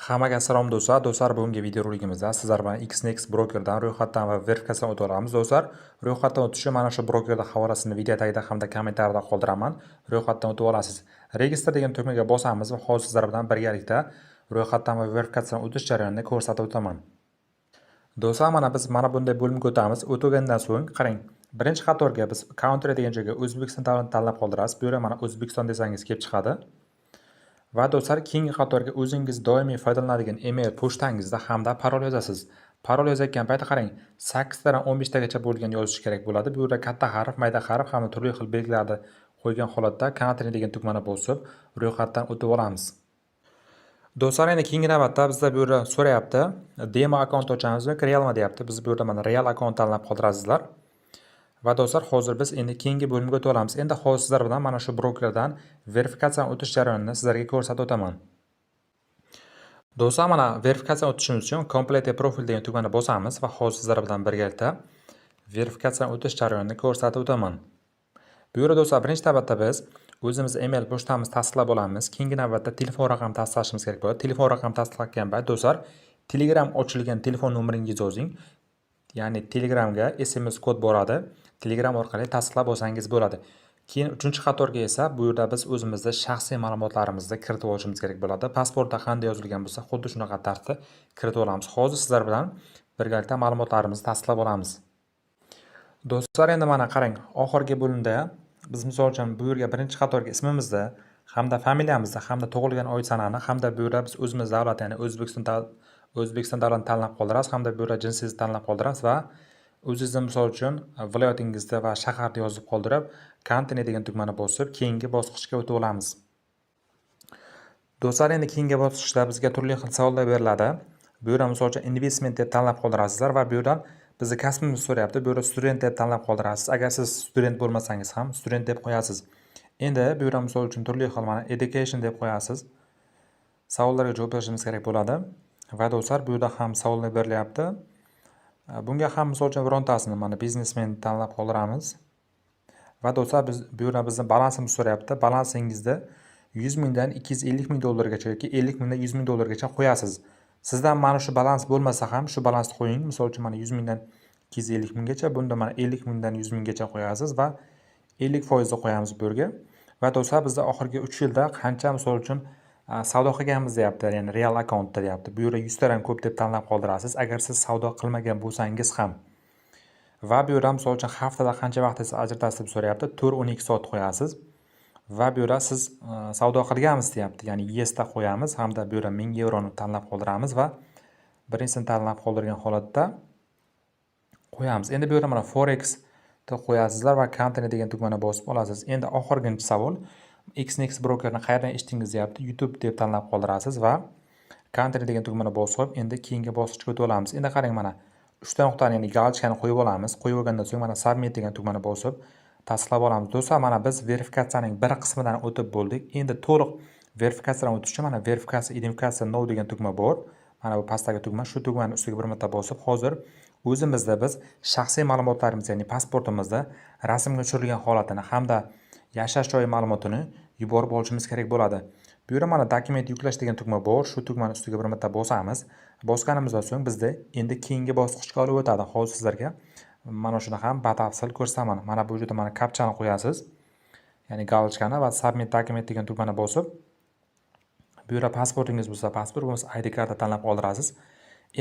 Hammaga salom, do'stlar. Do'stlar, bugungi videorolikimizda sizlar bilan Exness brokerdan ro'yxatdan va verifikatsiyadan o'tib olamiz. Do'stlar, ro'yxatdan o'tish uchun mana shu brokerda havolasini video tagida hamda kommentariyada qoldiraman. Ro'yxatdan o'tib olasiz. Register degan tugmaga bosamiz va hozir sizlar bilan birgalikda ro'yxatdan va verifikatsiyadan o'tish jarayonini ko'rsatib o'taman. Do'stlar, mana biz mana bunday bo'limga o'tamiz. O'tgandan so'ng qarang, birinchi qatorga biz country degan joyga O'zbekiston davlatini tanlab qoldirasiz. Bu yerga mana O'zbekiston desangiz kelib chiqadi. Va do'stlar, keyingi qatorga o'zingiz doimiy foydalanadigan email pochtangizda hamda parol yozasiz. Parol yozayotgan paytda qarang, 8 tadan 15 tagacha bo'lgan yozish kerak bo'ladi. Bu yerda katta harf, mayda harf hamda turli xil belgilarni qo'ygan holatda continue degan tugmani bosib, ro'yxatdan o'tib olamiz. Do'stlar, endi keyingi navbatda bizda bu yerda so'rayapti. Demo akkaunt ochamizmi yoki realmi deyapti. Biz bu yerda mana real akkaunt tanlab qoldirasizlar. Va do'stlar, hozir biz endi keyingi bo'limga o'tib olamiz. Endi hozir sizlar bilan mana shu brokerdan verifikatsiyadan o'tish jarayonini sizlarga ko'rsatib o'taman. Do'stlar, mana verifikatsiyadan o'tishimiz uchun Complete profile degan tugmani bosamiz va hozir sizlar bilan birgalikda verifikatsiyadan o'tish jarayonini ko'rsatib o'taman. Bu yerda, do'stlar, birinchi navbatda biz o'zimiz email pochtamizni tasdiqlab olamiz. Keyingi navbatda telefon raqamini tasdiqlashimiz kerak bo'ladi. Telefon raqamini tasdiqlagan payt, do'stlar, Telegram ochilgan telefon nomeringizni yozing. Ya'ni Telegramga SMS kod boradi. Telegram orqali tasdiqlab olsangiz bo'ladi. Keyin uchinchi qatorga esa bu yerda biz o'zimizni shaxsiy ma'lumotlarimizni kiritib olishimiz kerak bo'ladi. Pasportda qanday yozilgan bo'lsa, xuddi shunaqa tarzda kiritib olamiz. Hozir sizlar bilan birgalikda ma'lumotlarimizni tasdiqlab olamiz. Do'stlar, endi mana qarang, oxirgi bo'limda biz misol uchun bu yerga birinchi qatorga ismimizni hamda familiyamizni hamda tug'ilgan oy sanani hamda bu yerda biz o'zimiz davlat, ya'ni O'zbekiston davlatini tanlab qoldirasiz hamda bu yerda jinsingizni tanlab qoldirasiz va o'zingizni misol uchun viloyatingizda va shaharda yozib qoldirib, continue degan tugmani bosib, keyingi bosqichga o'tib olamiz. Do'stlar, endi keyingi bosqichda bizga turli xil savollar beriladi. Bu yerda misol uchun investment deb tanlab qoldirasizlar va bu yerdan bizni kasbimizni so'rayapti. Bu yerda student deb tanlab qoldirasiz. Agar siz student bo'lmasangiz ham student deb qo'yasiz. Endi bu yerda misol uchun turli xil mana education deb qo'yasiz. Savollarga javob berishimiz kerak bo'ladi. Va do'stlar, bu yerda ham savollar berilyapti. Bunga ham misol uchun birontasini mana biznesmen tanlab qoldiramiz. Va do'stlar, biz bu yerda bizni balansimiz so'rayapti. Balansingizda 100 mingdan 250 ming dollargacha yoki 50 mingdan 100 ming dollargacha qo'yasiz. Sizdan mana shu balans bo'lmasa ham shu balansni qo'ying. Misol uchun mana 100 mingdan 250 minggacha, bunda mana 50 mingdan 100 minggacha qo'yasiz va 50% ni qo'yamiz bu yerga. Va do'stlar, bizda oxirgi 3 yilda qancha misol uchun savdo qilganmiz deyapti, ya'ni real akkauntda deyapti. Bu yerda 100 tadan ko'p deb tanlab qoldirasiz, agar siz savdo qilmagan bo'lsangiz ham. Va bu yerda misol uchun haftada qancha vaqtingizni ajratasiz deb so'rayapti. 4-12 soat qo'yasiz. Va bu yerda siz savdo qilganmiz deyapti. Ya'ni yesda qo'yamiz hamda bu yerda 1000 yevroni tanlab qoldiramiz va birinchisini tanlab qoldirgan holatda qo'yamiz. Endi bu yerda mana Forex deb qo'yasizlar va continue degan tugmani bosib olasiz. Endi oxirgi savol: Exness brokerni qayerdan eshitdingiz deyapti. YouTube deb tanlab qoldirasiz va continue degan tugmani bosib, endi keyingi bosqichga o'tib olamiz. Endi qarang, mana uchta nuqtani, ya'ni галочка ni qo'yib olamiz. Qo'yib olgandan so'ng mana submit degan tugmani bosib tasdiqlab olamiz. Do'stlar, mana biz verifikatsiyaning bir qismidan o'tib bo'ldik. Endi to'liq verifikatsiyadan o'tish uchun mana verifikatsiya identifikatsiya now degan tugma bor. Mana bu pastdagi tugma, shu tugmani ustiga bir marta bosib, hozir o'zimizda biz shaxsiy ma'lumotlarimiz, ya'ni pasportimizda rasmga tushirilgan holatini hamda yashash joyi ma'lumotini yuborib olishimiz kerak bo'ladi. Bu yerda mana dokument yuklash degan tugma bor. Shu tugmani ustiga bir marta bosamiz. Bosganimizdan so'ng bizda endi keyingi bosqichga olib o'tadi. Hozir sizlarga mana shuni ham batafsil ko'rsataman. Mana bu yerda mana kapchani qo'yasiz. Ya'ni галочка ni va submit document degan tugmani bosib, bu yerda pasportingiz bo'lsa pasport, bo'lmasa ID karta tanlab qoldirasiz.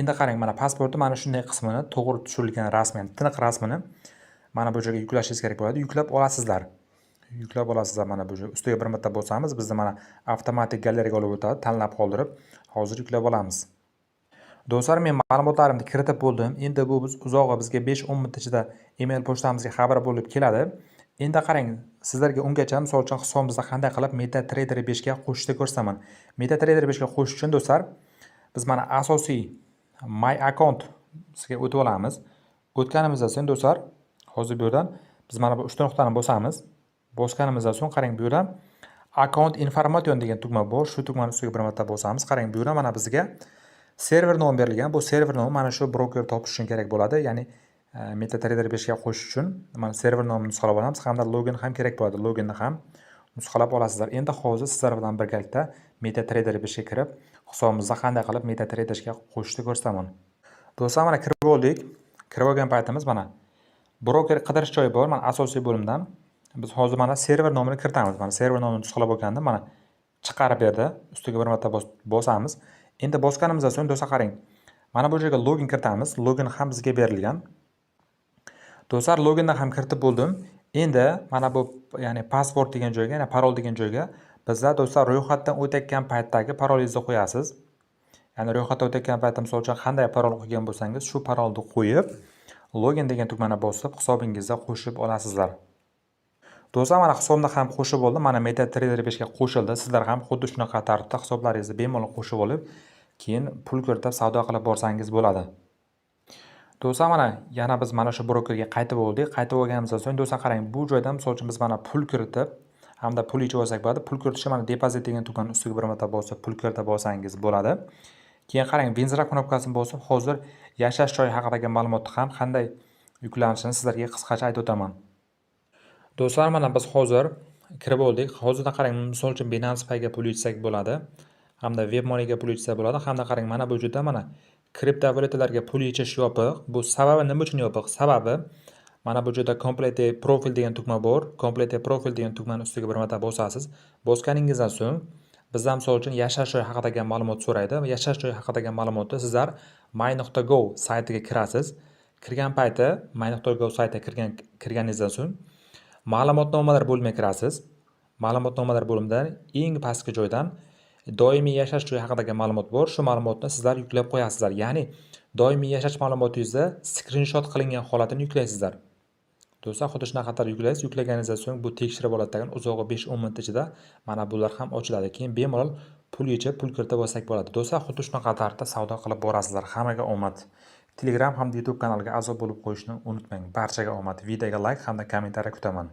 Endi qarang, mana pasportni mana shunday qismini, to'g'ri tushirilgan rasmi, ya'ni tiniq rasmini mana bu joyga yuklashingiz kerak bo'ladi. Yuklab olasizlar. Yuklab olasizlar, mana bu joyga ustiga bir marta bosamiz, bizni mana avtomatik galereyaga olib o'tadi, tanlab qoldirib, hozir yuklab olamiz. Do'stlar, men ma'lumotlarimni kiritib bo'ldim. Endi bu biz uzog'i bizga 5-10 minut ichida email pochtamizga xabar bo'lib keladi. Endi qarang, sizlarga ungacha misol uchun hisobimizni qanday qilib MetaTrader 5 ga qo'shishni ko'rsataman. MetaTrader 5 ga qo'shish uchun, do'stlar, biz mana asosiy My Account ga o'tib olamiz. O'tganimizdan so'ng, do'stlar, hozir bu yerdan biz mana bu uchta nuqtani bosamiz. Bosganimizdan so'ng qarang, bu yerdan Account Information degan tugma bor. Shu tugmani ustiga bir marta bosamiz. Qarang, bu yerda mana bizga server nomi berilgan. Bu server nomi mana shu broker topish uchun kerak bo'ladi. Ya'ni MetaTrader 5 ga qo'shish uchun mana server nomini nusxalab olamiz hamda login ham kerak bo'ladi. Loginni ham nusxalab olasizlar. Endi hozir sizlar bilan birgalikda MetaTrader 5 ga kirib, hisobimizni qanday qilib MetaTraderga qo'shishni ko'rsataman. Do'stlar, mana kirib oldik. Kirib olgan paytimiz mana broker qidirish joyi bor, mana asosiy bo'limdan. Biz hozir mana server nomini kiritamiz. Mana server nomini nusxalab olgandim, mana chiqarib berdi. Ustiga bir marta bosamiz. Endi bosganimizdan so'ng, do'stlar, qarang. Mana bu joyga login kiritamiz. Login ham bizga berilgan. Do'stlar, loginni ham kiritib bo'ldim. Endi mana bu, ya'ni password degan joyga, ya'ni parol degan joyga bizlar, do'stlar, ro'yxatdan o'tayotgan paytdagi parolingizni qo'yasiz. Ya'ni ro'yxatdan o'tayotgan paytda, misol uchun, qanday parol qo'ygan bo'lsangiz, shu parolni qo'yib, login degan tugmani bosib, hisobingizga qo'shib olasizlar. Do'stlar, mana hisobni ham qo'shib oldim. Mana MetaTrader 5 ga qo'shildi. Sizlar ham xuddi shunaqa tartibda hisoblaringizni bemalol qo'shib olib, keyin pul kiritib savdo qilib borsangiz bo'ladi. Do'stlar, mana yana biz mana shu brokerga qaytib oldik. Qaytib olganimizdan so'ng, do'stlar, qarang, bu joydan, misol uchun, biz mana pul kiritib hamda pul yechib olsak bo'ladi. Pul kiritishda mana depozit degan tugmani ustiga bir marta bosib, pul kiritib olsangiz bo'ladi. Keyin qarang, возврат knopkasini bosib, hozir yashash joyi haqidagi ma'lumotni ham qanday yuklanishini sizlarga qisqacha aytib o'taman. Do'stlar, mana biz hozir kirib oldik. Hozirda qarang, misol uchun, Binance Payga pul yechsak bo'ladi. Hamda WebMoneyga pul yechsa bo'ladi. Hamda qarang, mana bu joyda mana kriptovalyutalarga pul yechish yopiq. Bu sababi nima uchun yopiq? Sababi mana bu joyda "Complete profile" degan tugma bor. "Complete profile" degan tugmani ustiga bir marta bosasiz. Bosganingizdan so'ng bizdan, misol uchun, yashash joyi haqidagi ma'lumot so'raydi. Yashash joyi haqidagi ma'lumotni sizlar my.gov saytiga kirasiz. Kirgan payti my.gov saytiga kirganingizdan so'ng ma'lumotnomalar bo'limiga kirasiz. Ma'lumotnomalar bo'limidan eng pastki joydan doimiy yashash joyi haqidagi ma'lumot bor. Shu ma'lumotni sizlar yuklab qo'yasizlar. Ya'ni doimiy yashash ma'lumotingizni skrinshot qilingan holatini yuklaysizlar. Do'stlar, xuddi shunaqa qator yuklaysiz. Yuklaganingizdan so'ng bu tekshirib oladi tag'in, uzog'i 5-10 minut ichida mana bular ham ochiladi. Keyin bemalol pul yechib, pul kiritib olsak bo'ladi. Do'stlar, xuddi shunaqa tarzda savdo qilib borasizlar. Hammaga omad. Telegram hamda YouTube kanaliga a'zo bo'lib qo'yishni unutmang. Barchaga omad. Videoga like hamda kommentariy kutaman.